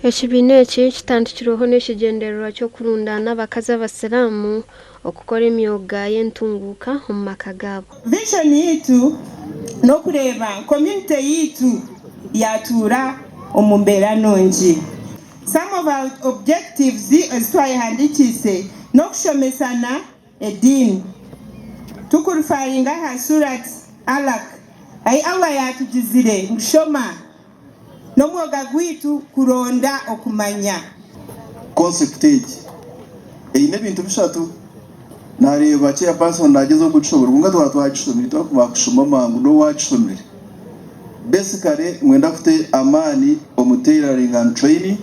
Ekibiina eki kitandikirweho n'ekigyendererwa ky'okurundaana abakazi abasiraamu okukora emyoga y'entunguuka omu maka gaabo. Vision yaitu n'okureeba community yaitu yatuura omu mbeera nungi. Some of our objectives ezi twayehandikiise n'okushomesana ediini tukurifaringa aha Surat Alaq ahi Allah yaatugizire ngu shoma. N'omwoga gwaitu kuronda okumanya. Concept egi eine ebintu bishatu. Nareeba chairperson nagyezaho kukishoborora kwonka twaba twakishomire twakuba kushoma mangu n'owakishomire. Basically nimwenda kuta amaani omu tailoring and training,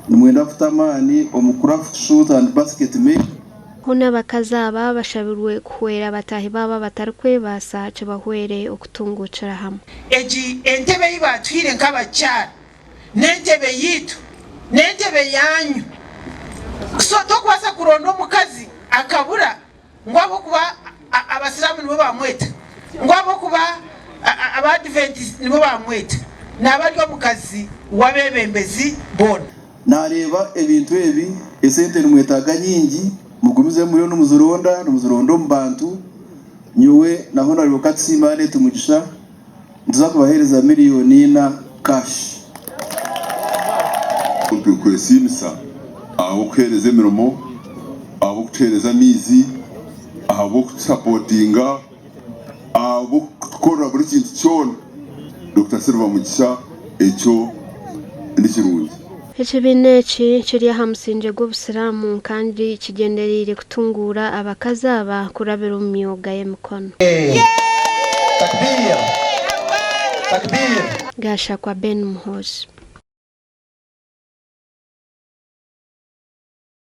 nimwenda kuta amaani omu craft shoot and basket making. Hoona abakazi aba bashabirwe kuhwera bataahi baabo abatarikwebaasa kibahwere okutunguukira hamwe. Egi entebe ei baatuhaire nk'abakyara n'entebe yaitu, n'entebe yaanyu. So tokubaasa kuronda omukazi akabura ngu ahabw'okuba Abasiraamu nibo baamweta, ngu ahabw'okuba Abaadiventist nibo baamweta. Naaba ari omukazi w'abeebembezi boona. Naareeba ebintu ebi, esente nimwetaaga nyingi, mugumizemu muriyo nimuzironda, nimuzironda omu bantu. Nyowe na Honourable Katusiime Annet Mugisha nituza kubaheereza miriyoni ina cash. Turikwesiimisa ahabw'okuheereza emirimo, ahabw'okutuheereza amaizi, ahabw'okutusapotinga, ahabw'okutukorera buri kintu kyona. Dokita Silver Mugisha ekyo ni kirungi. Ekibiina eki kiri aha musingye gw'obusiraamu kandi kigyendereire kutunguura abakazi aba kurabira omu myoga y'emikono. Gashakwa Ben Muhoozi.